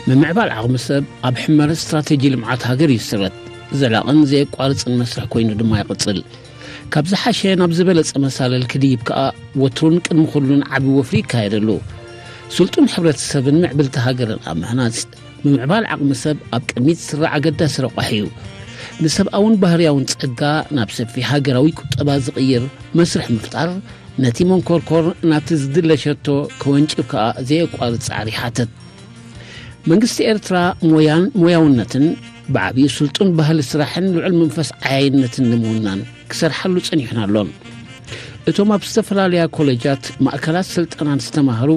ምምዕባል ዓቕሚ ሰብ ኣብ ሕመረት ስትራቴጂ ልምዓት ሃገር እዩ ዝስረት። ዘላቕን ዘየቋርጽን መስርሕ ኮይኑ ድማ ይቕጽል። ካብ ዝሓሸ ናብ ዝበለጸ መሳለል ክድይብ ከኣ ወትሩን ቅድሚ ኩሉን ዓቢ ወፍሪ ይካየደሉ። ስልጡን ሕብረተሰብን ምዕብልቲ ሃገርን ኣብ ምህናጽ፣ ምምዕባል ዓቕሚ ሰብ ኣብ ቅድሚት ዝስራዕ ኣገዳሲ ረቋሒ እዩ። ንሰብኣውን ባህርያውን ጸጋ ናብ ሰፊሕ ሃገራዊ ቁጠባ ዝቕይር መስርሕ ምፍጣር፣ ነቲ መንኮርኮር ናብቲ ዝድለ ሸቶ ከወንጭፍ ከኣ ዘየቋርጽ ጻዕሪ ይሓትት። መንግስቲ ኤርትራ ሞያን ሞያውነትን ብዓቢኡ ስልጡን ባህሊ ስራሕን ልዑል መንፈስ ዓያይነትን ንምውናን ክሰርሓሉ ጸኒሑን ኣሎን። እቶም ኣብ ዝተፈላለያ ኮሌጃት፣ ማእከላት ስልጠናን ዝተማህሩ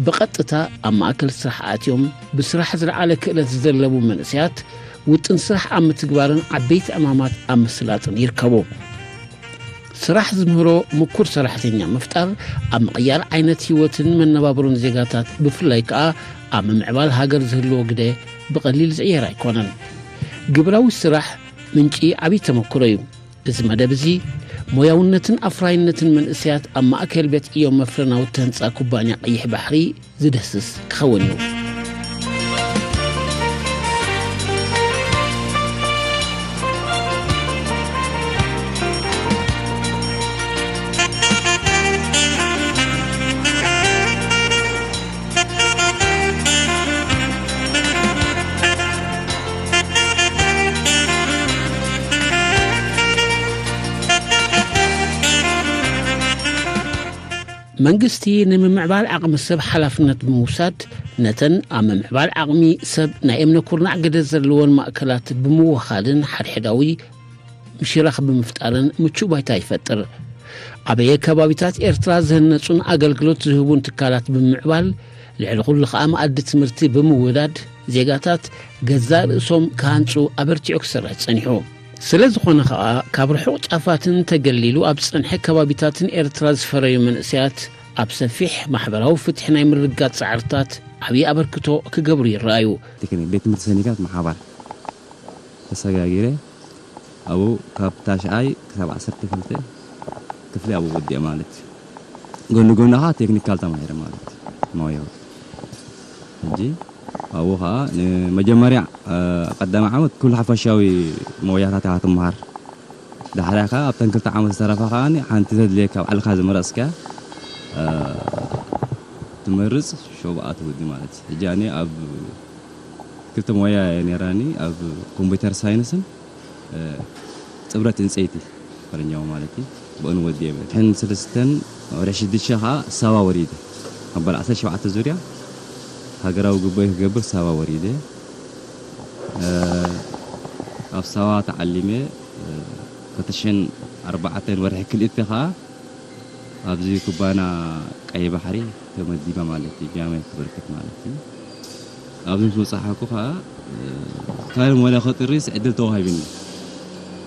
ብቐጥታ ኣብ ማእከል ስራሕ ኣትዮም ብስራሕ ዝለዓለ ክእለት ዝደለቡ መንእሰያት ውጥን ስራሕ ኣብ ምትግባርን ዓበይቲ ዕማማት ኣብ ምስላጥን ይርከቡ። ስራሕ ዝምህሮ ምኩር ሰራሕተኛ ምፍጣር ኣብ ምቕያር ዓይነት ህይወትን መነባብሮን ዜጋታት ብፍላይ ከኣ ኣብ ምምዕባል ሃገር ዝህልዎ ግደ ብቐሊል ዝዕየር ኣይኮነን። ግብራዊ ስራሕ ምንጪ ዓብዪ ተመክሮ እዩ። እዚ መደብ እዚ ሞያውነትን ኣፍራይነትን መንእሰያት ኣብ ማእከል ቤት ዕዮ መፍረ ናውቲ ህንጻ ኩባንያ ቀይሕ ባሕሪ ዝድህስስ ክኸውን እዩ። መንግስቲ ንምምዕባል ዓቕሚ ሰብ ሓላፍነት ብምውሳድ፣ ነተን ኣብ ምምዕባል ዓቕሚ ሰብ ናይ እምነ ኩርናዕ ግደ ዘለወን ማእከላት ብምውኻድን ሓድሕዳዊ ምሽራኽ ብምፍጣርን ምቹእ ባይታ ይፈጥር። ኣበየ ከባቢታት ኤርትራ ዝህነጹን ኣገልግሎት ዝህቡን ትካላት ብምምዕባል፣ ልዕሊ ኩሉ ኸኣ መኣዲ ትምህርቲ ብምውዳድ፣ ዜጋታት ገዛእ ርእሶም ክሃንጹ ኣበርቲዑ ክሰርሕ ጸኒሑ። ስለ ዝኾነ ኸኣ፣ ካብ ርሑቕ ጫፋትን ተገሊሉ ኣብ ዝጸንሐ ከባቢታትን ኤርትራ ዝፈረዩ መንእሰያት፣ ኣብ ሰፊሕ ማሕበራዊ ፍትሒ ናይ ምርግጋጽ ጻዕርታት ዓብዪ ኣበርክቶ ክገብሩ ይረኣዩ። ቴክኒክ ቤት ትምህርቲ ሰኒጋት ማሓባር ተሰጋጊረ ኣብኡ ካብ ታሽዓይ ክሳብ ዓሰርተ ክልተ ክፍሊ ኣብኡ ወዲኤ ማለት እዩ። ጎኒ ጎኒ ኸዓ ቴክኒካል ተማሂረ ማለት እዩ። ሞያዊ። ሕጂ ኣብኡ ኸዓ ንመጀመርያ፣ እ፣ ቀዳማይ ዓመት ኩሉ ሓፈሻዊ ሞያታት ኢኻ ትመሃር። ዳሕራይ ኸዓ ኣብተን ክልተ ዓመት ዝተረፋ ኸዓ ሓንቲ ዘድልየካ ባዕልኻ ዝመረጽካ፣ እ፣ ትመርጽ ሸውብኣ ትውዲ ማለት እዩ። ሕጂ ኣነ ኣብ ክልተ ሞያ እየ ነይራኒ፣ ኣብ ኮምፒውተር ሳይንስን፣ እ፣ ጽብረት ዕንጸይቲ ፈረንጃዊ ማለት እዩ። ብእን ወዲ እየ። ሕን ሰለስተን ወርሒ ሽዱሽተ ኸዓ ሳባ ወሪደ። ኣብ በዓል ዓሰርተ ሸውዓተ ዙርያ ሃገራዊ ጉባኤ ክገብር ሳባ ወሪደ። እ፣ ኣብ ሳባ ተዓሊመ፣ እ፣ ክልተ ሽሕን ኣርባዕተን ወርሒ ክልተ ኸዓ ኣብዚ ኩባና ቀይ ባሕሪ ተመዲባ ማለት እዩ፣ ጃማይካ በርክት ማለት እዩ። ኣብዚ ምስ በጻሕኩ ኸዓ፣ እ፣ ካልእ ሞያ ከጥርስ ዕድል ተዋሂቡኒ።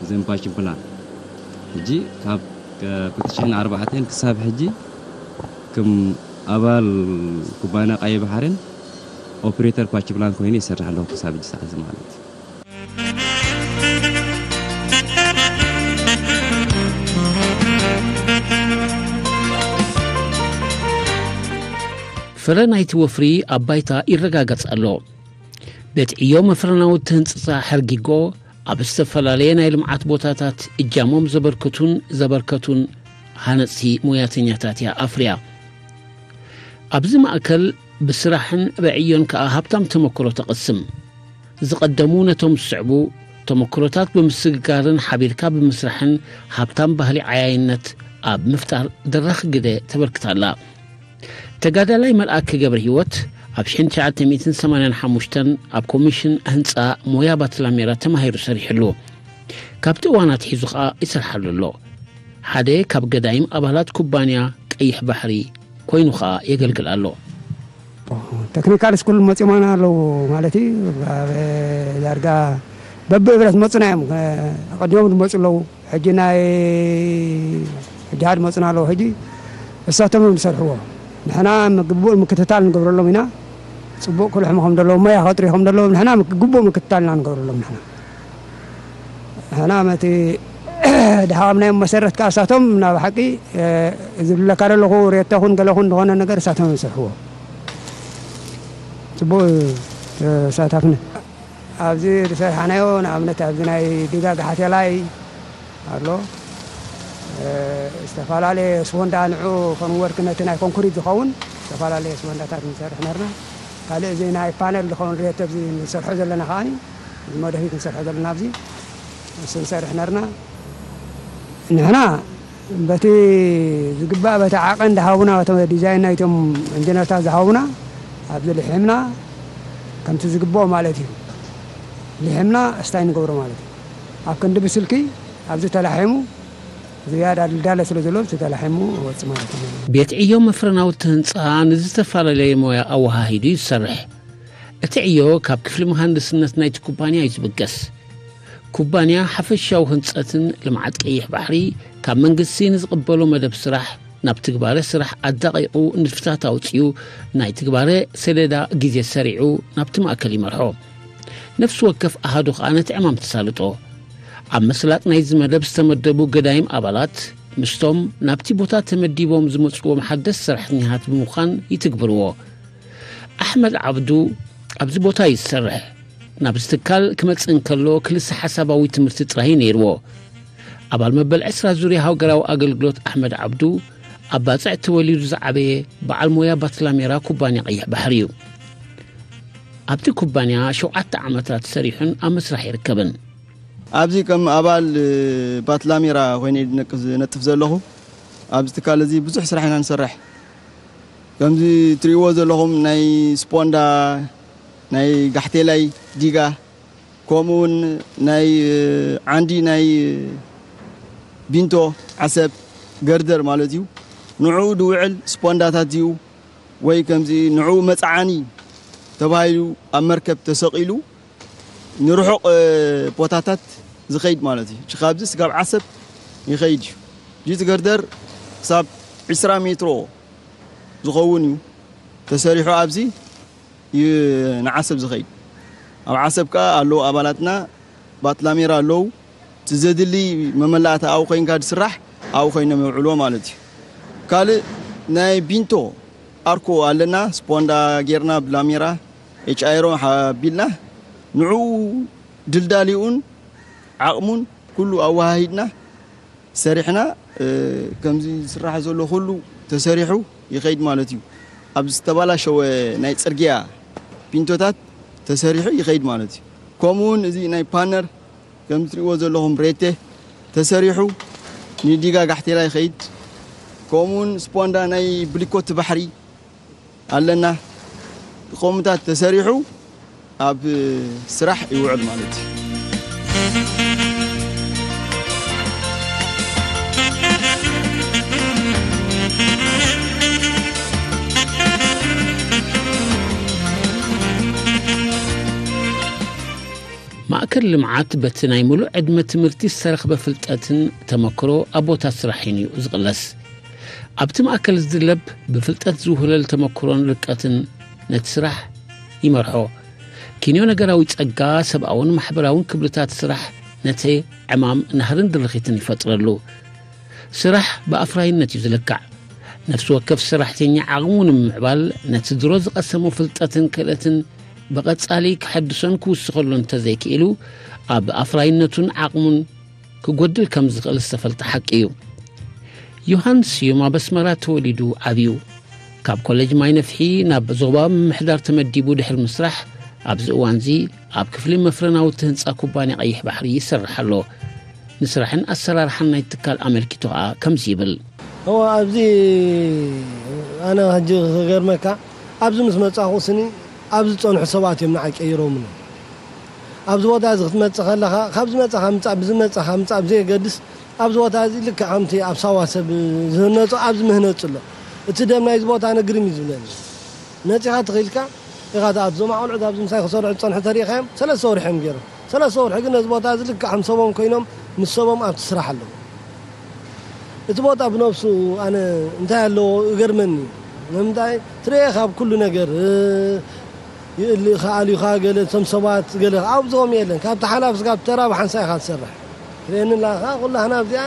እዘን ፓሽን ፕላን። ሕጂ ካብ፣ ከ-፣ ክልተ ሽሕን ኣርባዕተን ክሳብ ሕጂ ከም ኣባል ኩባና ቀይ ባሕርን ኦፕሬተር ፓሽን ፕላን ኮይነ ይሰርሕ ኣለኹ ክሳብ ሕጂ ሰዓት ማለት እዩ። ፍረ ናይቲ ወፍሪ ኣብ ባይታ ይረጋገጽ ኣሎ። ቤት ዕዮ መፍረ ናውቲ ህንጽጻ ሕርጊጎ ኣብ ዝተፈላለየ ናይ ልምዓት ቦታታት እጃሞም ዘበርክቱን ዘበርከቱን ሃነጽቲ ሞያተኛታት እያ ኣፍርያ። ኣብዚ ማእከል ብስራሕን ብዕዮን ከኣ ሃብታም ተመክሮ ተቐስም። ዝቐደሙ ነቶም ዝስዕቡ ተመክሮታት ብምስግጋርን ሓቢርካ ብምስራሕን ሃብታም ባህሊ ዓያይነት ኣብ ምፍጣር ደራኺ ግደ ተበርክት ኣላ። ተጋዳላይ መልኣከ ገብረ ህይወት ኣብ ሽሕን ትሽዓተ ሚእትን ሰማንያን ሓሙሽተን ኣብ ኮሚሽን ህንጻ ሞያ ባትላሜራ ተማሂሩ ሰሪሕሉ። ካብቲ እዋን ኣትሒዙ ኸኣ ይሰርሓሉ ኣሎ። ሓደ ካብ ገዳይም ኣባላት ኩባንያ ቀይሕ ባሕሪ ኮይኑ ኸኣ የገልግል ኣሎ። ቴክኒካል ስኩል መጺኦማና ኣለዉ ማለት እዩ። ኣብ ዳርጋ በብእብረት መጹና እዮም። ኣቐዲሞም ዝመጹ ኣለዉ። ሕጂ ናይ ሕጂ ሓደ መጹና ኣለዉ። ሕጂ እሳቶም እዮም ዝሰርሕዎ። ንሕና ግቡእ ምክትታል ንገብረሎም ኢና። ጽቡቕ ክልሕሙ ከም ዘለዉ፣ ሞያ ከጥርዩ ከም ዘለዉ ንሕና ግቡእ ምክትታል ኢና ንገብረሎም ንሕና። ንሕና መቲ ድሃብናዮም መሰረት ከኣ እሳቶም ናብ ሓቂ፣ እ፣ ዝብለካ ዘለኹ ሬቶ ኹን ገለ ኹን ዝኾነ ነገር እሳቶም እዮም ዝሰርሕዎ። ጽቡቕ እዩ። ተሳታፍነት ኣብዚ ዝሰርሓናዮ፣ ንኣብነት ኣብዚ ናይ ዲጋ ጋሓቴላይ ኣሎ። እ፣ ዝተፈላለየ ስፖንዳ ንዑ ከም ወርክ ነቲ ናይ ኮንክሪት ዝኸውን ዝተፈላለየ ስፖንዳታት ንሰርሕ ነርና። ካልእ እዚ ናይ ፓነል ዝኸውን ሬት ኣብዚ ንሰርሖ ዘለና ከዓኒ፣ እዚ መደፊት ንሰርሖ ዘለና ኣብዚ እሱ ንሰርሕ ነርና። ንሕና በቲ ዝግባእ፣ በቲ ዓቐን ዝሃቡና፣ በቲ ዲዛይን ናይቶም ኢንጂነርታት ዝሃቡና፣ ኣብዚ ልሒምና፣ ከምቲ ዝግብኦ ማለት እዩ። ልሒምና እስታይ ንገብሮ ማለት እዩ። ኣብ ክንዲ ብስልኪ ኣብዚ ተላሒሙ፣ ዝያዳ ድልዳለ ስለ ዘሎ፣ እዚ ተላሒሙ ወጽእ ማለት እዩ። ቤት ዕዮ መፍረ ናውቲ ህንጻ ንዝተፈላለየ ሞያ ኣወሃሂዱ እዩ ዝሰርሕ። እቲ ዕዮ ካብ ክፍሊ መሃንድስነት ናይቲ ኩባንያ እዩ ዝብገስ። ኩባንያ ሓፈሻዊ ህንጸትን ልምዓት ቀይሕ ባሕሪ ካብ መንግስቲ ንዝቕበሎ መደብ ስራሕ፣ ናብ ትግባረ ስራሕ ኣዳቒቑ ንድፍታት ኣውጺኡ፣ ናይ ትግባረ ሰሌዳ ግዜ ሰሪዑ ናብቲ ማእከል ይመርሖ። ነፍሲ ወከፍ ኣሃዱ ከኣ ነቲ ዕማም ተሳልጦ። ኣብ መስላጥ ናይዚ መደብ ዝተመደቡ ገዳይም ኣባላት ምስቶም ናብቲ ቦታ ተመዲቦም ዝመጽዎም ሓደስቲ ሰራሕተኛታት ብምዃን ይትግብርዎ። ኣሕመድ ዓብዱ ኣብዚ ቦታ እዩ ዝሰርሕ። ናብዚ ትካል ክመጽእ እንከሎ ክልሰ ሓሳባዊ ትምህርቲ ጥራይ እዩ ነይርዎ። ኣባል መበል ዕስራ ዙርያ ሃገራዊ ኣገልግሎት ኣሕመድ ዓብዱ ኣብ ባጽዕ ተወሊዱ ዝዓበየ በዓል ሞያ ባትላሜራ ኩባንያ ቀይሕ ባሕሪ እዩ። ኣብቲ ኩባንያ ሸውዓተ ዓመታት ሰሪሑን ኣብ ምስራሕ ይርከብን። ኣብዚ ከም ኣባል፣ እ፣ ባትላሜራ ኮይነ ዝነቅ-፣ ዝነጥፍ ዘለኹ። ኣብዚ ትካል እዚ ብዙሕ ስራሕ ኢና ንሰርሕ። ከምዚ ትርእይዎ ዘለኹም ናይ ስፖንዳ፣ ናይ ጋሕቴላይ ዲጋ፣ ከምኡ እውን ናይ፣ እ፣ ዓንዲ ናይ ቢንቶ ዓሰብ ገርደር ማለት እዩ። ንዕኡ ድውዕል ስፖንዳታት እዩ ወይ ከምዚ ንዕኡ መጽዓኒ ተባሂሉ ኣብ መርከብ ተሰቒሉ ንርሑቕ፣ እ፣ ቦታታት ዝኸይድ ማለት እዩ። ካብዚ ስጋብ ዓሰብ ይኸይድ እዩ። ዲት ገርደር ክሳብ ዕስራ ሜትሮ ዝኸውን እዩ ተሰሪሑ ኣብዚ ዩ-፣ ንዓሰብ ዝኸይድ። ኣብ ዓሰብ ከኣ ኣለዉ ኣባላትና ባትላሜራ ኣለዉ። እቲ ዘድሊ መመላእታ ኣብኡ ኮይንካ ዝስራሕ ኣብኡ ኮይኖም የውዕልዎ ማለት እዩ። ካልእ ናይ ቢንቶ ኣርኮ ኣለና። ስፖንዳ ጌርና ብላሜራ ኤች ኣይሮ ሓቢልና ንዕኡ ድልዳሊኡን ዓቕሙን ኩሉ ኣወሃሂድና ሰሪሕና፣ እ፣ ከምዚ ዝስራሕ ዘሎ ኩሉ ተሰሪሑ ይኸይድ ማለት እዩ። ኣብ ዝተባላሸወ ናይ ጽርግያ ፒንቶታት ተሰሪሑ ይኸይድ ማለት እዩ። ከምኡ እውን እዚ ናይ ፓነር ከም ትርእይዎ ዘለኹም ሬቴ ተሰሪሑ ንዲጋ ጋሕቴላ ይኸይድ። ከምኡ እውን ስፖንዳ ናይ ብሊኮት ባሕሪ ኣለና። ከምኡታት ተሰሪሑ ኣብ ስራሕ ይውዕል ማለት እዩ። ማእከል ልምዓት በቲ ናይ ምሉእ ዕድመ ትምህርቲ ዝተረኽበ ፍልጠትን ተመክሮ ኣብ ቦታ ስራሕን እዩ ዝቕለስ። ኣብቲ ማእከል ዝድለብ ብፍልጠት ዝውህለል ተመክሮን ርቀትን ነቲ ስራሕ ይመርሖ። ኪንዮ ነገራዊ ጸጋ፣ ሰብኣውን ማሕበራውን ክብርታት ስራሕ ነቲ ዕማም ናህርን ድርኺትን ይፈጥረሉ። ስራሕ ብኣፍራይነት እዩ ዝልካዕ። ነፍሲ ወከፍ ሰራሕተኛ ዓቕሙ ንምምዕባል ነቲ ድሮ ዝቐሰሞ ፍልጠትን ክእለትን ብቐጻሊ ክሐድሶን ክውስኸሉ እንተዘይክኢሉ ኣብ ኣፍራይነቱን ዓቕሙን ክጎድል ከም ዝኽእል ዝተፈልጠ ሓቂ እዩ። ዮሃንስ ስዩም ኣብ ኣስመራ ተወሊዱ ዓብዩ። ካብ ኮሌጅ ማይ ነፍሒ ናብ ዞባ ምምሕዳር ተመዲቡ ድሕሪ ምስራሕ ኣብዚ እዋንዚ ኣብ ክፍሊ መፍረ ናውቲ ህንጻ ኩባንያ ቀይሕ ባሕሪ ይሰርሕ ኣሎ። ንስራሕን ኣሰራርሓን ናይ ትካል ኣመልኪቱ ከኣ ከምዚ ይብል። እወ፣ ኣብዚ ኣነ ሕጂ ክገርመካ፣ ኣብዚ ምስ መጻኹ ስኒ ኣብዚ ዝጸንሑ ሰባት እዮም ንዓይ ቀይሮምኒ። ኣብዚ ቦታ እዚ ክትመጽእ ከለኻ፣ ካብ ዝመጻኻ ምጻእ፣ ብዝመጻኻ ምጻእ ብዘየገድስ፣ ኣብዚ ቦታ እዚ ልክዕ ከምቲ ኣብ ሳዋ ሰብ ዝህነጾ ኣብዚ ምህነጽ ኣሎ። እቲ ደም ናይዚ ቦታ ነግርም እዩ ዝብለኒ። መጺኻ ትኽኢልካ ኢኻ፣ እቶም ኣቆልዑት ኣብዚ ምሳይ ክሰርሑ ዝጸንሑ ተሪኢኻዮም፣ ሰለስተ ወርሒ እዮም ገይሮም። ሰለስተ ወርሒ ግን ነዚ ቦታ እዚ ልክዕ ከም ሰቦም ኮይኖም ምስ ሰቦም ኣብቲ ስራሕ ኣለዉ። እቲ ቦታ ብነብሱ ኣነ እንታይ ኣለዎ እገርመኒ። ንምንታይ ትርኤ ካብ ኩሉ ነገር፣ እ፣ ይእሊ ይኸኣል እዩ፣ ገለ እቶም ሰባት ገለ ኣብዚኦም የለን። ካብቲ ሓላፍ ስጋብ ተራ ብሓንሳእ ኢኻ ትሰርሕ። ትርእየኒ ኣለኻ፣ ኩላህና ኣብዚኣ፣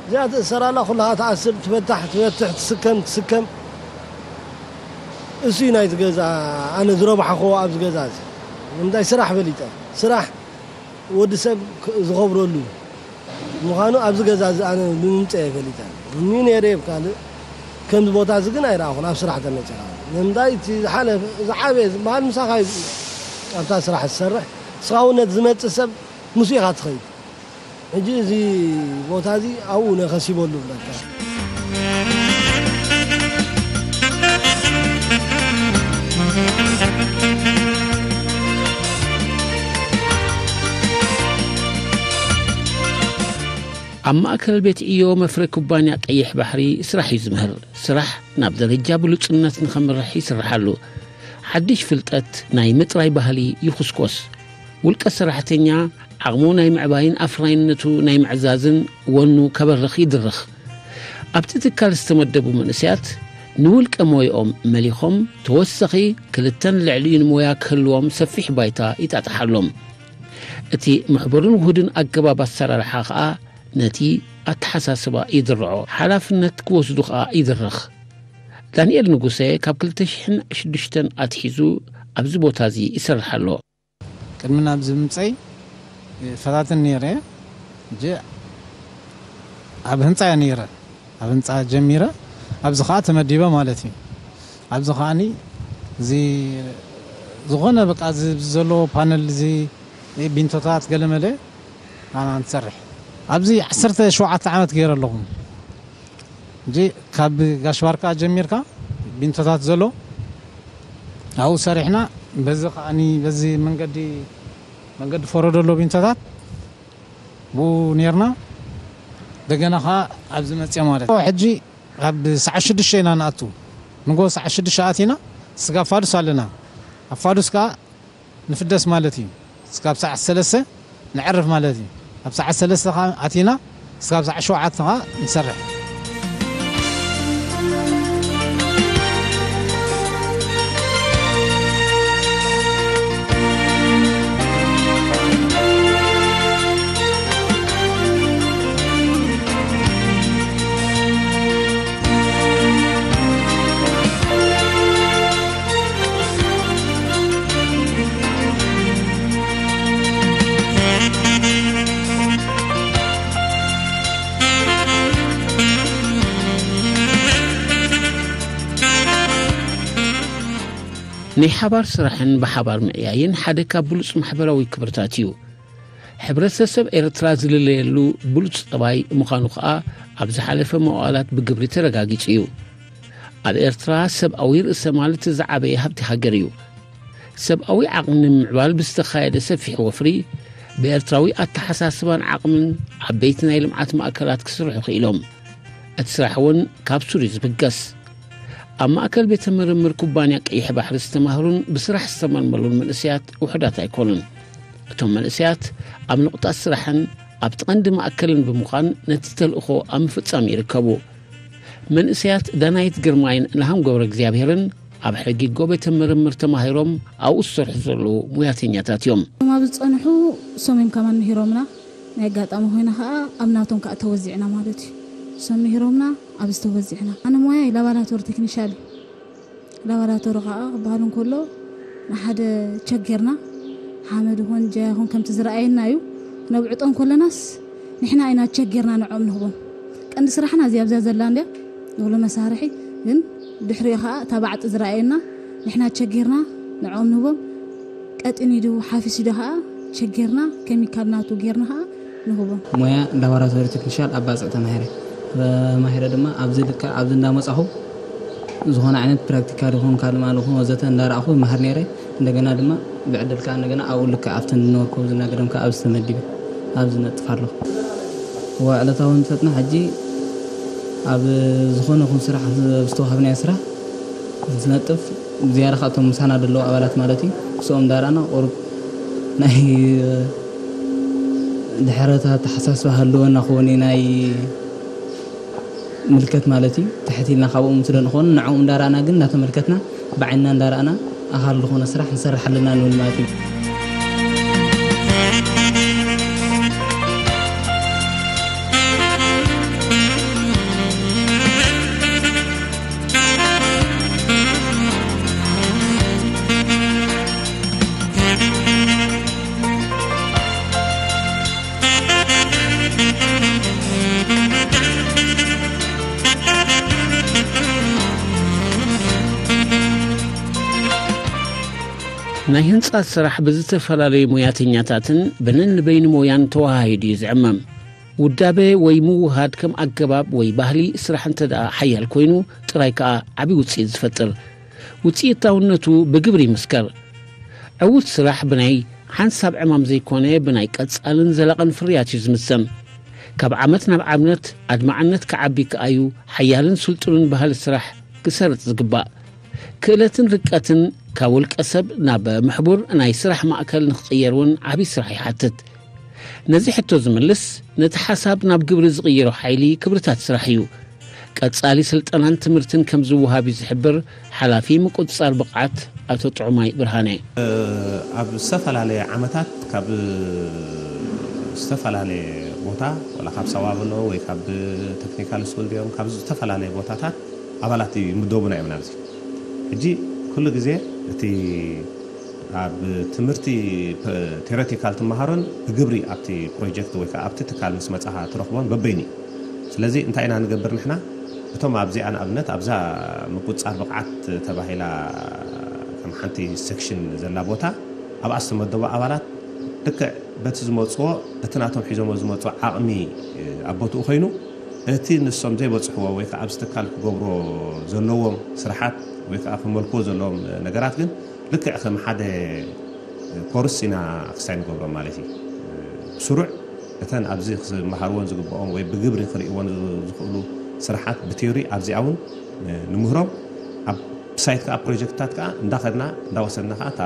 እዚኣ ትእሰር ኣላ፣ ኩላኻ ትኣስር፣ ትፈታሕ፣ ትፈትሕ፣ ትስከም፣ ትስከም። እሱ እዩ ናይቲ ገዛ ኣነ ዝረባሕኽዎ ኣብዚ ገዛ እዚ። ንምንታይ ስራሕ ፈሊጠ? ስራሕ ወዲ ሰብ ክ- ዝኸብረሉ ምዃኑ ኣብዚ ገዛ እዚ ኣነ ብምምፀ እየ ፈሊጠ። እኒ ነይረ ኣብ ካልእ ከምዚ ቦታ እዚ ግን ኣይረኣኹን ኣብ ስራሕ ተመፂኻ። ንምንታይ እቲ ዝሓለፈ ዝዓበየ ዝበሃል ምሳኻ እዩ ኣብታ ስራሕ ዝሰርሕ። እስኻ እውን ነቲ ዝመፅእ ሰብ ምስ ኢኻ ትኸይድ። ሕጂ እዚ ቦታ እዚ ኣብኡ ነኸሲበሉ ብለካ። ኣብ ማእከል ቤት ዕዮ መፍረ ኩባንያ ቀይሕ ባሕሪ ስራሕ እዩ ዝምህር። ስራሕ ናብ ደረጃ ብሉጽነት ንኸምርሕ ይስርሓሉ። ሓድሽ ፍልጠት ናይ ምጥራይ ባህሊ ይኹስኮስ። ውልቀ ሰራሕተኛ ዓቕሙ ናይ ምዕባይን ኣፍራይነቱ ናይ ምዕዛዝን ወኑ ከበርኽ ይድርኽ። ኣብቲ ትካል ዝተመደቡ መንእሰያት ንውልቀ ሞይኦም መሊኾም ተወሰኺ ክልተን ልዕሊኡን ሞያ ክህልዎም ሰፊሕ ባይታ ይጣጥሓሎም። እቲ ምሕቡርን ውሁድን ኣገባብ ኣሰራርሓ ኸኣ ነቲ ኣተሓሳስባ ይድርዖ፣ ሓላፍነት ክወስዱ ኸኣ ይድርኽ። ዳንኤል ንጉሰ ካብ ክልተ ሽሕን ሽዱሽተን ኣትሒዙ ኣብዚ ቦታ እዚ ይሰርሕ ኣሎ። ቅድሚ ናብዚ ምምፀይ ፈታትን ነይረ። ሕጂ ኣብ ህንፃ እየ ነይረ። ኣብ ህንፃ ጀሚረ ኣብዚ ከዓ ተመዲበ ማለት እዩ። ኣብዚ ከዓኒ እዚ ዝኾነ በቃ እዚ ዘሎ ፓነል እዚ ቢንቶታት ገለመለ ኣና ንሰርሕ ኣብዚ ዓሰርተ ሸውዓተ ዓመት ገይረ ኣለኹ። እንጂ ካብ ጋሽ ባርካ ጀሚርካ ቢንቶታት ዘሎ ኣብኡ ሰሪሕና በዚ ከዓኒ በዚ መንገዲ መንገዲ ፈረዶ ኣሎ ቢንቶታት ብኡ ነርና። እንደገና ከዓ ኣብዚ መፅኦ ማለት ሕጂ ካብ ሰዓ ሽዱሽተ ኢና ንኣቱ ንጎ ሰዓ ሽዱሽተ ኣቲና ስጋ ፋዱስ ኣለና ኣብ ፋዱስ ከዓ ንፍደስ ማለት እዩ። እስካብ ሰዓት ሰለስተ ንዕርፍ ማለት እዩ። ኣብ ሰዓት ሰለስተ ከዓ ኣቲና እስካብ ሰዓት ሸውዓተ ከዓ ንሰርሕ። ናይ ሓባር ስራሕን ብሓባር ምዕያይን ሓደ ካብ ብሉፅ ማሕበራዊ ክብርታት እዩ። ሕብረተሰብ ኤርትራ ዝልለየሉ ብሉፅ ጠባይ ምዃኑ ኸኣ ኣብ ዝሓለፈ መዋእላት ብግብሪ ተረጋጊጹ እዩ። ኣብ ኤርትራ ሰብኣዊ ርእሰ ማል እቲ ዝዓበየ ሃብቲ ሃገር እዩ። ሰብኣዊ ዓቕሚ ንምምዕባል ብዝተኻየደ ሰፊሕ ወፍሪ ብኤርትራዊ ኣተሓሳስባን ዓቕምን ዓበይቲ ናይ ልምዓት ማእከላት ክስርሑ ክኢሎም። እቲ ስራሕ እውን ካብ ሱር እዩ ዝብገስ። ኣብ ማእከል ቤተ ምርምር ኩባንያ ቀይሕ ባሕሪ ዝተማህሩን ብስራሕ ዝተመልመሉን መንእሰያት ውሑዳት ኣይኮኑን። እቶም መንእሰያት ኣብ ንቑጣት ስራሕን ኣብቲ ቀንዲ ማእከልን ብምዃን ነቲ ተልእኾ ኣብ ምፍጻም ይርከቡ። መንእሰያት ዳናይት ግርማይን ናሆም ገብረ እግዚኣብሔርን ኣብ ሕጊጎ ቤተ ምርምር ተማሂሮም ኣብኡ ዝሰርሑ ዘለዉ ሙያተኛታት እዮም። እቶም ኣብ ዝጸንሑ እሶም እዮም ከማን ምሂሮምና። ናይ ኣጋጣሚ ኮይና ከዓ ኣብ ናቶም ከዓ ተወዚዕና ማለት እዩ። እሶም ምሂሮምና ኣብዚ ተወዚዕና። ኣነ ሞያይ ላባራቶሪ ቴክኒሻል እዩ። ላባራቶሪ ከዓ ክበሃል እንከሎ ንሓደ ቸክ ጌርና ሓመድ ይኹን ጃያ ይኹን ከምቲ ዝረኣየና እዩ። ክነብዕጦ እንከለናስ ንሕና ኢና ቸክ ጌርና ንዕኦም ንህቦም። ቀንዲ ስራሕና እዚኣ ኣብዛ ዘላ እንድያ ንብሎ መሳርሒ ግን ድሕሪኡ ከዓ እታ ባዕጢ ዝረኣየና ንሕና ቸክ ጌርና ንዕኦም ንህቦም። ቀጢን ኢዱ ሓፊስ ኢዱ ከዓ ቸክ ጌርና ኬሚካል ናቱ ጌርና ከዓ ንህቦም። ሞያ ላቦራቶሪ ቴክኒሻል ኣብ ባፅዕ ተማሂረ። ተማሂረ ድማ ኣብዚ ልክዕ ኣብዚ እንዳመፃኹ ዝኾነ ዓይነት ፕራክቲካል ይኹን ካልእ ማል ይኹን ወዘተ እንዳረኣኹ ይመሃር ነይረ። እንደገና ድማ ብዕድል ከዓ እንደገና ኣብኡ ልክዕ ኣብተን ዝነበርኩ ዝናገደም ከዓ ኣብዚ ተመዲበ ኣብዚ ነጥፍ ኣለኹ። እዋ ዕለታዊ ንፈጥና ሕጂ ኣብ ዝኾነ ይኹን ስራሕ ዝተዋሃብናዮ ስራሕ ዝነጥፍ ዝያዳ ካብቶም ምሳና ዘለዉ ኣባላት ማለት እዩ ክስኦም እንዳረኣና ቁሩብ ናይ ድሕረታ ኣተሓሳስባ ሃለወና ክውን ናይ ምልከት ማለት እዩ ትሕት ኢልና ካብኦም ስለ ንኾኑ ንዕኦም እንዳረኣና ግን እንዳተመልከትና ብዓይንና እንዳረኣና ኣኻል ዝኾነ ስራሕ ንሰርሕ ኣለና ንብል ማለት እዩ። ናይ ህንጻት ስራሕ ብዝተፈላለዩ ሞያተኛታትን ብነንበይኑ ሞያን ተወሃሂዱ እዩ ዝዕመም። ውዳበ ወይ ምውሃድ ከም ኣገባብ ወይ ባህሊ ስራሕ እንተ ደኣ ሓያል ኮይኑ ጥራይ ከኣ ዓቢ ውጽኢት ዝፈጥር። ውጽኢታውነቱ ብግብሪ ይምስከር። ዕዉት ስራሕ ብናይ ሓንሳብ ዕማም ዘይኮነ ብናይ ቀጻልን ዘላቕን ፍርያት እዩ ዝምዘን። ካብ ዓመት ናብ ዓመት ኣድማዕነት ክዓቢ ከኣዩ ሓያልን ስልጡንን ባህሊ ስራሕ ክሰርጽ ዝግባእ። ክእለትን ርቀትን ካብ ውልቀ ሰብ ናብ ምሕቡር ናይ ስራሕ ማእከል ንክቕየር እውን ዓብዪ ስራሕ ይሓትት። ነዚ ሕቶ ዝምልስ ነቲ ሓሳብ ናብ ግብሪ ዝቕይሮ ሓይሊ ክብርታት ስራሕ እዩ። ቀጻሊ ስልጠናን ትምህርትን ከም ዝወሃብ እዩ ዝሕብር ሓላፊ ምቁጽጻር ብቕዓት ኣቶ ጥዑማይ ብርሃነ። ኣብ ዝተፈላለየ ዓመታት ካብ ዝተፈላለየ ቦታ፣ ወላ ካብ ሳዋ በሎ ወይ ካብ ቴክኒካል ስኩል ድዮም፣ ካብ ዝተፈላለየ ቦታታት ኣባላት ይምደቡና እዮም ናብዚ። ሕጂ ኩሉ ግዜ እቲ ኣብ ትምህርቲ ቴዎሬቲካል ትመሃሮን ብግብሪ ኣብቲ ፕሮጀክት ወይ ከዓ ኣብቲ ትካል ምስ መጻኻ ትረኽቦን በበይኑ እዩ። ስለዚ እንታይ ኢና ንገብር ንሕና? እቶም ኣብዚኣ ንኣብነት ኣብዛ ምቁጽጻር ብቕዓት ተባሂላ ከም ሓንቲ ሴክሽን ዘላ ቦታ ኣብኣ ዝተመደቡ ኣባላት ልክዕ በቲ ዝመጽዎ እቲ ናቶም ሒዞሞ ዝመጽዎ ዓቕሚ ኣብ ቦትኡ ኮይኑ እቲ ንሶም ዘይበጽሕዎ ወይ ከዓ ኣብዚ ትካል ክገብሮ ዘለዎም ስራሓት ወይ ከዓ ክመልክዎ ዘለዎም ነገራት ግን ልክዕ ከም ሓደ ኮርስ ኢና ክስታይ ንገብሮም ማለት እዩ። ስሩዕ እተን ኣብዚ ክመሃርዎን ዝግብኦም ወይ ብግብሪ ክርእይዎን ዝ- ዝኽእሉ ስራሓት ብቲዮሪ ኣብዚኣ እውን ንምህሮም ኣብ ሳይት ከዓ ፕሮጀክትታት ከዓ እንዳኸድና እንዳወሰድና ከዓ እታ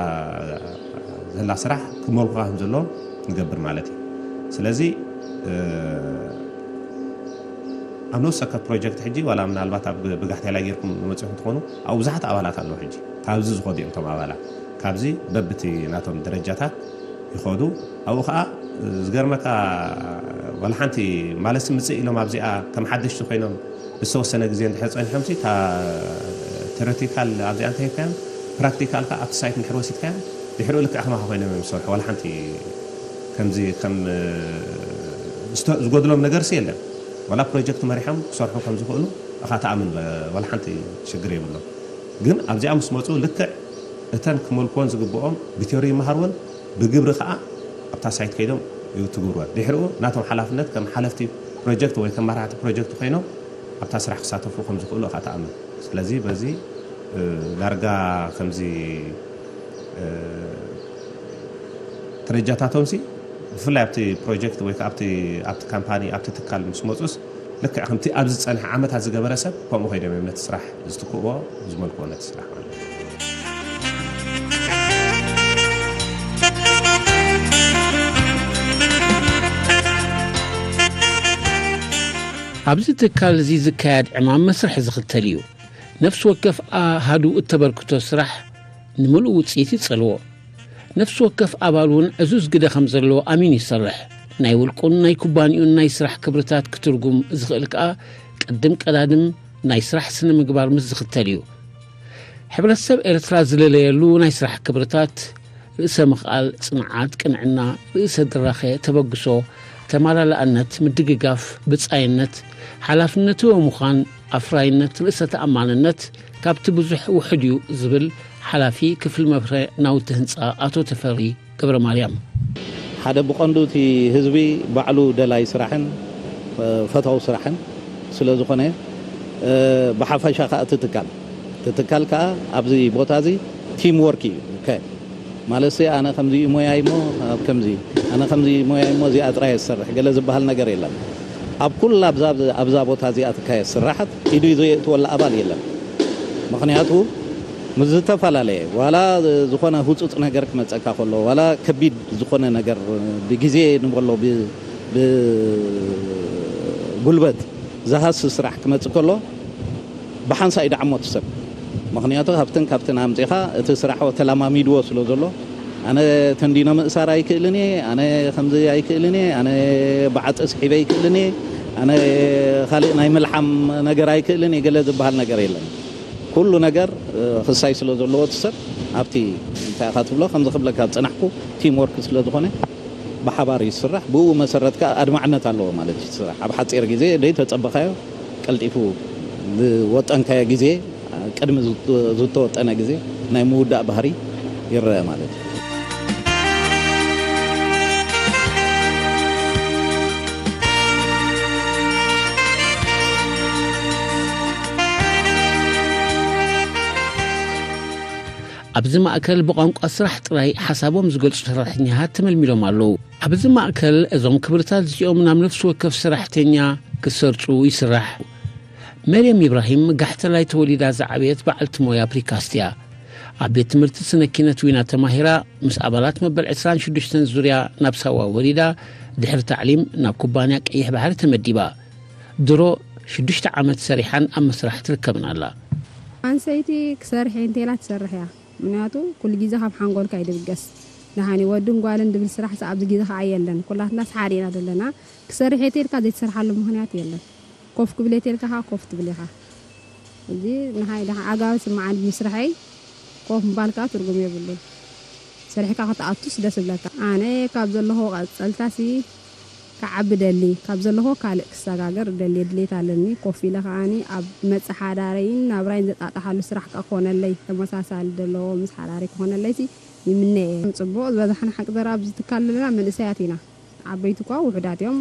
ዘላ ስራሕ ክመልኩኻ ከም ዘለዎም ንገብር ማለት እዩ። ስለዚ ኣብ ነፍሲ ወከፍ ፕሮጀክት ሕጂ ዋላ ምናልባት ኣብ ብጋሕቴላይ ጌርኩም መፂኹም ትኾኑ ኣብኡ ብዙሓት ኣባላት ኣለዉ። ሕጂ ካብዚ ዝኸዱ እዮም እቶም ኣባላት ካብዚ በብቲ ናቶም ደረጃታት ይኸዱ። ኣብኡ ከዓ ዝገርመካ ዋላ ሓንቲ ማለት ምፅእ ኢሎም ኣብዚኣ ከም ሓደሽቲ ኮይኖም ዝተወሰነ ግዜ እንድሕር ፀኒሖም እታ ቴዎሬቲካል ኣብዚኣ እንተሂብካዮም ፕራክቲካል ከዓ ኣብቲ ሳይት እንድሕር ወሲድካዮም ድሕሪኡ ልክዕ ከማኻ ኮይኖም እዮም ዝሰርሑ። ዋላ ሓንቲ ከምዚ ከም ዝጎድሎም ነገርሲ የለን። ዋላ ፕሮጀክት መሪሖም ክሰርሑ ከም ዝኽእሉ እኻ ተኣምን። ዋላ ሓንቲ ሽግር የብሎም። ግን ኣብዚኣ ምስ መፁ ልክዕ እተን ክመልክዎን ዝግብኦም ብቴዎሪ ይመሃርዎን ብግብሪ ከዓ ኣብታ ሳይት ከይዶም ይትግብርወን። ድሕሪኡ ናቶም ሓላፍነት ከም ሓለፍቲ ፕሮጀክት ወይ ከም መራሕቲ ፕሮጀክት ኮይኖም ኣብታ ስራሕ ክሳተፉ ከም ዝኽእሉ እኻ ተኣምን። ስለዚ በዚ ዳርጋ ከምዚ ደረጃታቶም ሲ ብፍላይ ኣብቲ ፕሮጀክት ወይ ኣብቲ ኣብቲ ካምፓኒ ኣብቲ ትካል ምስ መፁስ ልክዕ ከምቲ ኣብዚ ዝፀንሐ ዓመታት ዝገበረ ሰብ ከምኡ ከይዶም እዮም ነቲ ስራሕ ዝትክእዎ ዝመልክዎ ነቲ ስራሕ ማለት እዩ። ኣብዚ ትካል እዚ ዝካየድ ዕማም መስርሕ ዝኽተል እዩ። ነፍሲ ወከፍ ኣሃዱ እተበርክቶ ስራሕ ንምሉእ ውፅኢት ይጸልዎ። ነፍሲ ወከፍ ኣባል እውን ዕዙዝ ግደ ከም ዘለዎ ኣሚኑ ይሰርሕ። ናይ ውልቁን ናይ ኩባንኡን ናይ ስራሕ ክብርታት ክትርጉም ዝኽእል ከኣ ቅድም ቀዳድም ናይ ስራሕ ስነ ምግባር ምስ ዝኽተል እዩ። ሕብረተሰብ ኤርትራ ዝለለየሉ ናይ ስራሕ ክብርታት ርእሰ ምኽኣል፣ ጽንዓት፣ ቅንዕና፣ ርእሰ ድራኸ፣ ተበግሶ፣ ተማላላእነት፣ ምድግጋፍ፣ ብጻይነት፣ ሓላፍነትዎ ምዃን፣ ኣፍራይነት፣ ርእሰ ተኣማንነት ካብቲ ብዙሕ ውሑድ እዩ ዝብል ሓላፊ ክፍሊ መፍረ ናውቲ ህንጻ ኣቶ ተፈሪ ገብረ ማርያም። ሓደ ብቐንዱ እቲ ህዝቢ ባዕሉ ደላይ ስራሕን ፈታዊ ስራሕን ስለ ዝኾነ ብሓፈሻ ከዓ እቲ ትካል እቲ ትካል ከዓ ኣብዚ ቦታ እዚ ቲም ወርክ እዩ። ማለት ኣነ ከምዚ ሞያይ ሞ ኣብ ከምዚ ኣነ ከምዚ ሞያይ ሞ እዚኣ ጥራይ ዝሰርሕ ገለ ዝበሃል ነገር የለን። ኣብ ኩላ ኣብዛ ቦታ እዚኣ ትካየድ ስራሓት ኢዱ ዘየእትወላ ኣባል የለን። ምክንያቱ ምስ ዝተፈላለየ ዋላ ዝኾነ ህፁፅ ነገር ክመፀካ ከሎ ዋላ ከቢድ ዝኾነ ነገር ብግዜ ንበሎ ብጉልበት ዝሃሲ ስራሕ ክመፅእ ከሎ ብሓንሳ እዩ ደዓሞ እቲ ሰብ። ምክንያቱ ካብትን ካብትን ኣምፂኻ እቲ ስራሕ ተለማሚድዎ ስለ ዘሎ ኣነ ተንዲኖ ምእሳር ኣይክእልን እየ፣ ኣነ ከምዚ ኣይክእልን እየ፣ ኣነ ብዓፀ ስሒበ ኣይክእልን እየ፣ ኣነ ካልእ ናይ ምልሓም ነገር ኣይክእልን እየ ገለ ዝበሃል ነገር የለን። ኩሉ ነገር ክሳይ ስለ ዘለዎ እቲ ሰብ ኣብቲ እንታይ ኢኻ ትብሎ ከምዚ ክብለካ ዝፅናሕኩ ቲም ወርክ ስለ ዝኾነ ብሓባር እዩ ዝስራሕ። ብኡ መሰረት ከዓ ኣድማዕነት ኣለዎ ማለት እዩ። ስራሕ ኣብ ሓፂር ግዜ ደይ ተፀበኻዮ ቀልጢፉ ዝወጠንካዮ ግዜ ቅድሚ ዝተወጠነ ግዜ ናይ ምውዳእ ባህሪ ይረአ ማለት እዩ። ኣብዚ ማእከል ብቋንቋ ስራሕ ጥራይ ሓሳቦም ዝገልጹ ሰራሕተኛታት ተመልሚሎም ኣለዉ። ኣብዚ ማእከል እዞም ክብርታት እዚኦም ናብ ነፍሲ ወከፍ ሰራሕተኛ ክሰርጹ ይስራሕ። መርየም ኢብራሂም ጋሕተላይ ተወሊዳ ዝዓበየት በዓልቲ ሞያ ፕሪካስት እያ። ኣብ ቤት ትምህርቲ ስነ ኪነት ዊና ተማሂራ፣ ምስ ኣባላት መበል ዕስራን ሽዱሽተን ዙርያ ናብ ሳዋ ወሪዳ፣ ድሕሪ ታዕሊም ናብ ኩባንያ ቀይሕ ባሕሪ ተመዲባ። ድሮ ሽዱሽተ ዓመት ሰሪሓን ኣብ ምስራሕ ትርከብን ኣላ። ኣንሰይቲ ክሰርሕ እንተላ ትሰርሕ እያ። ምክንያቱ ኩሉ ግዜ ካብ ሓንጎልካ እዩ ድብገስ። ደሓኒ ወድን ጓልን ድብል ስራሕ ኣብዚ ግዜ ከዓ የለን። ኩላትና ሰሓሪ ኢና ዘለና። ክሰርሕ እየ ተልካ ዘይትሰርሓሉ ምክንያት የለን። ኮፍ ክብል እየ ተልካ ከዓ ኮፍ ትብል ኢኻ። እዚ ንሓይ ደሓ ኣጋብ ስምዓን ምስርሐይ ኮፍ ምባል ከዓ ትርጉም የብሉን። ሰሪሕካ ክትኣቱስ ደስ ይብለካ። ኣነ ካብ ዘለኹ ቀጸልታሲ ክዓቢ ደሊ፣ ካብ ዘለኹ ካልእ ክሰጋገር ደሊ ድሌት ኣለኒ። ኮፍ ኢለ ከዓኒ ኣብ መጽሓዳረይን ናብራይን ዘጣጣሓሉ ስራሕ ክኾነለይ፣ ተመሳሳሊ ዘለዎ ምስ ሓዳሪ ክኾነለይሲ ይምነ እየ። ጽቡቕ ዝበዛሕና ሓቂ ዘራ ኣብዚ ትካል ዘለና መንእሰያት ኢና። ዓበይቲ እኳ ውሑዳት እዮም።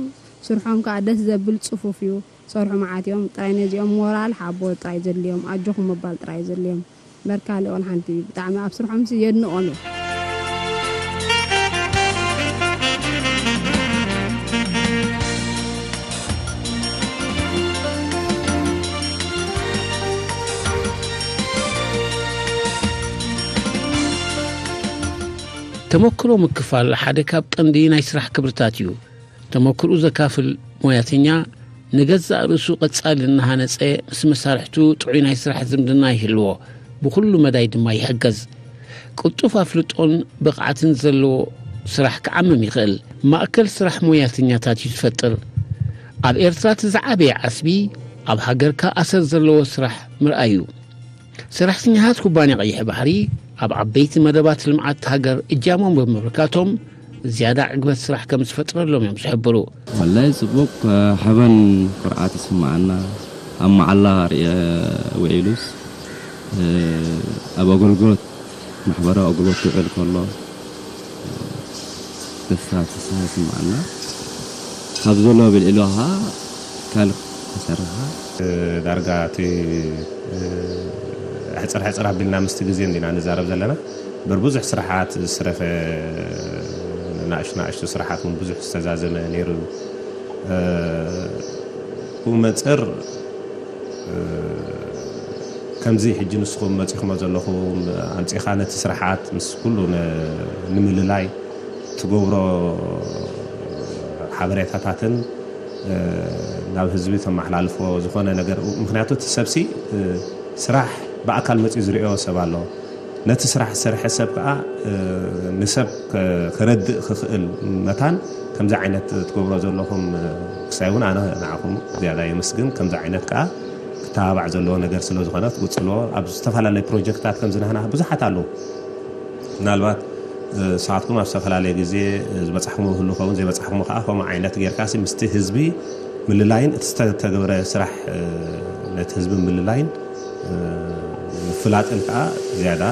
ስርሖም ከዓ ደስ ዘብል ጽፉፍ እዩ። ሰርሑ መዓት እዮም። ጥራይ ነዚኦም ሞራል ሓቦ ጥራይ ዘድልዮም፣ ኣጆኹም ምባል ጥራይ ዘድልዮም። በርካሊ ኦል ሓንቲ ብጣዕሚ ኣብ ስርሖም ሲ የድንቖም እየ። ተመክሮ ምክፋል ሓደ ካብ ቀንዲ ናይ ስራሕ ክብርታት እዩ። ተመክርኡ ዘካፍል ሞያተኛ ንገዛእ ርእሱ ቀጻሊ እናሃነጸ ምስ መሳርሕቱ ጥዑይ ናይ ስራሕ ዝምድና ይህልዎ፣ ብኹሉ መዳይ ድማ ይሕገዝ። ቅልጡፍ ኣፍልጦን ብቕዓትን ዘለዎ ስራሕ ክዓምም ይኽእል። ማእከል ስራሕ ሞያተኛታት እዩ ዝፈጥር። ኣብ ኤርትራ እቲ ዝዓበየ ዓስቢ ኣብ ሃገርካ ኣሰር ዘለዎ ስራሕ ምርኣይ እዩ። ሰራሕተኛታት ኩባንያ ቀይሕ ባሕሪ ኣብ ዓበይቲ መደባት ልምዓት ሃገር እጃሞም ብምብርካቶም ዝያዳ ዕግበት ስራሕ ከም ዝፈጥረሎም እዮም ዝሕብሩ። ወላይ ጽቡቕ፣ ሓበን ኩርዓት ይስምዓና። ኣብ መዓላ ርእየ ውዒሉስ፣ ኣብ ኣገልግሎት፣ ማሕበራዊ ኣገልግሎት ክውዕል ከሎ ደስታ ፍስሃ ይስምዓና። ካብ ዘሎ ብልዕሊ ኸዓ ካልእ ተሰርሓ። ዳርጋ እቲ ሕፅር ሕፅር ኣቢልና ምስቲ ግዜ እንዲና ንዛረብ ዘለና። እምበር ብዙሕ ስራሓት ዝስረፈ፣ ንኣሽቱ ንኣሽቱ ስራሓት እውን ብዙሕ ዝተዛዘመ ነይሩ እዩ። ብኡ መፅር ከምዚ ሕጂ ንስኹም መፂኹሞ ዘለኹም ኣምፂኻ ነቲ ስራሓት ምስ ኩሉ ን-፣ ንምልላይ ትገብሮ ሓበሬታታትን ናብ ህዝቢ ተመሓላልፎ ዝኾነ ነገር፣ ምክንያቱ እቲ ሰብሲ ስራሕ ብኣካል መፂኡ ዝሪኦ ሰብ ኣሎ። ነቲ ስራሕ ዝሰርሐ ሰብ ከዓ ንሰብ ከ-፣ ከረድእ ክኽእል መታን ከምዚ ዓይነት ትገብሮ ዘለኹም ክሳይ እውን ኣነ ንዓኹም ዝያዳ የመስግን። ከምዚ ዓይነት ከዓ ክተባባዕ ዘለዎ ነገር ስለ ዝኾነ ትቕፅልዎ። ኣብ ዝተፈላለዩ ፕሮጀክትታት ከምዚ ናህና ብዙሓት ኣለዉ። ምናልባት ንስኻትኩም ኣብ ዝተፈላለየ ግዜ ዝበፃሕኩም ይህሉ ኸውን፣ ዘይበፃሕኩም ከዓ ከምኡ ዓይነት ጌርካሲ ምስቲ ህዝቢ ምልላይን እቲ ዝተተግበረ ስራሕ ነቲ ህዝቢ ምልላይን ምፍላጥን ከዓ ዝያዳ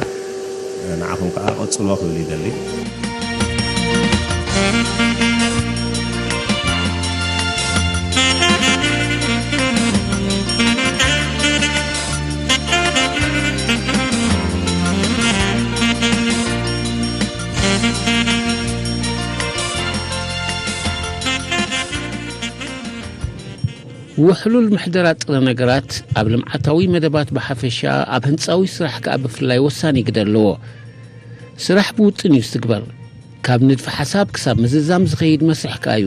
ንዓኹም ከዓ ቀጽልዎ ክብል ይደሊ። ውሕሉል ምሕደራ ጥረ ነገራት ኣብ ልምዓታዊ መደባት ብሓፈሻ፣ ኣብ ህንጻዊ ስራሕ ከኣ ብፍላይ ወሳኒ ግደ ኣለዎ። ስራሕ ብውጥን እዩ ዝትግበር። ካብ ንድፊ ሓሳብ ክሳብ ምዝዛም ዝኸይድ መስርሕ ከኣ እዩ።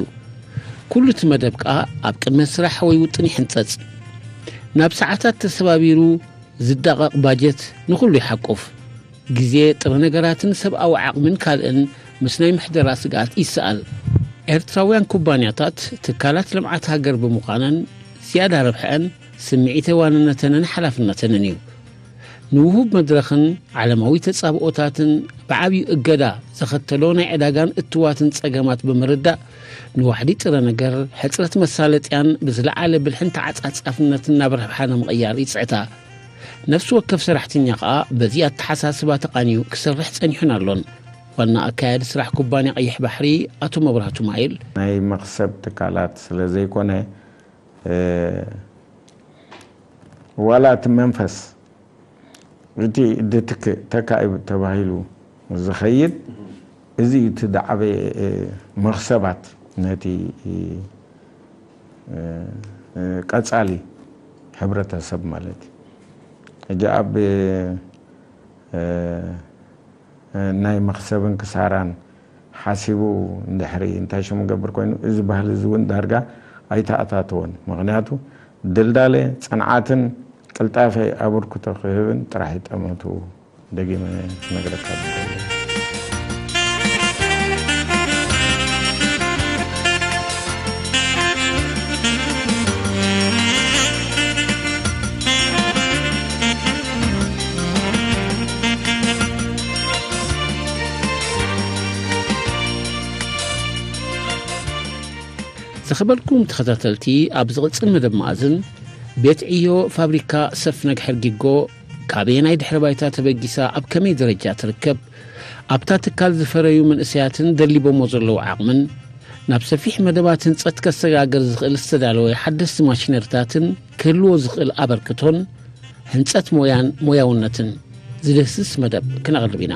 ኩሉ እቲ መደብ ከኣ ኣብ ቅድመ ስራሕ ወይ ውጥን ይሕንጸጽ። ናብ ሰዓታት ተሰባቢሩ ዝዳቐቕ ባጀት ንኹሉ ይሓቁፍ። ግዜ፣ ጥረ ነገራትን ሰብኣዊ ዓቕምን ካልእን ምስ ናይ ምሕደራ ስግኣት ይሰኣል። ኤርትራውያን ኩባንያታት ትካላት ልምዓት ሃገር ብምዃነን ዝያዳ ረብሐአን ስምዒተ ዋንነተንን ሓላፍነተንን እዩ። ንውሁብ መድረኽን ዓለማዊ ተጻብኦታትን ብዓብዩ እገዳ ዘኸተሎ ናይ ዕዳጋን እትዋትን ጸገማት ብምርዳእ ንዋሕዲ ጥረ ነገር፣ ሕጽረት መሳለጥያን ብዝለዓለ ብልሕን ተዓጻጻፍነትን ናብ ረብሓ ንምቕያር ይጽዕታ። ነፍሲ ወከፍ ሰራሕተኛ ከኣ በዚ ኣተሓሳስባ ተቓንዩ ክሰርሕ ጸኒሑን ኣሎን። ዋና ኣካያዲ ስራሕ ኩባንያ ቀይሕ ባሕሪ ኣቶ መብራህቱ ማይል፣ ናይ መኽሰብ ትካላት ስለ ዘይኮነ፣ እ፣ ዋላ እቲ መንፈስ፣ እቲ ድትክእ ተካኢ ተባሂሉ ዝኸይድ፣ እዚ እቲ ዝዓበየ፣ እ፣ መኽሰባት ነቲ፣ እ፣ እ፣ ቀጻሊ ሕብረተሰብ ማለት እዩ። ሕጂ ኣብ፣ እ፣ እ፣ ናይ መኽሰብን ክሳራን ሓሲቡ እንድሕሪ እንታይ ሽሙ ገብር ኮይኑ፣ እዚ ባህሊ እዚ እውን ዳርጋ ኣይተኣታተወን። ምኽንያቱ ድልዳለ፣ ጽንዓትን ቅልጣፈ ኣበርክቶ ክህብን ጥራሕ ይጠመቱ። ደጊመ ክነግረካ ዝደሊ። ዝኸበርኩም ተኸታተልቲ፣ ኣብ ዝቕጽል መደብ መኣዝን፣ ቤት ዕዮ ፋብሪካ ሰፍነግ ሕርጊጎ ካበየናይ ድሕረ ባይታ ተበጊሳ ኣብ ከመይ ደረጃ ትርከብ? ኣብታ ትካል ዝፈረዩ መንእሰያትን ደሊቦሞ ዘለዉ ዓቕምን፣ ናብ ሰፊሕ መደባት ህንጸት ከሰጋግር ዝኽእል ዝተዳለወ ሓደስቲ ማሽነሪታትን ክህልዎ ዝኽእል ኣበርክቶን፣ ህንጸት ሞያን ሞያውነትን ዝድህስስ መደብ ክነቕርብ ኢና።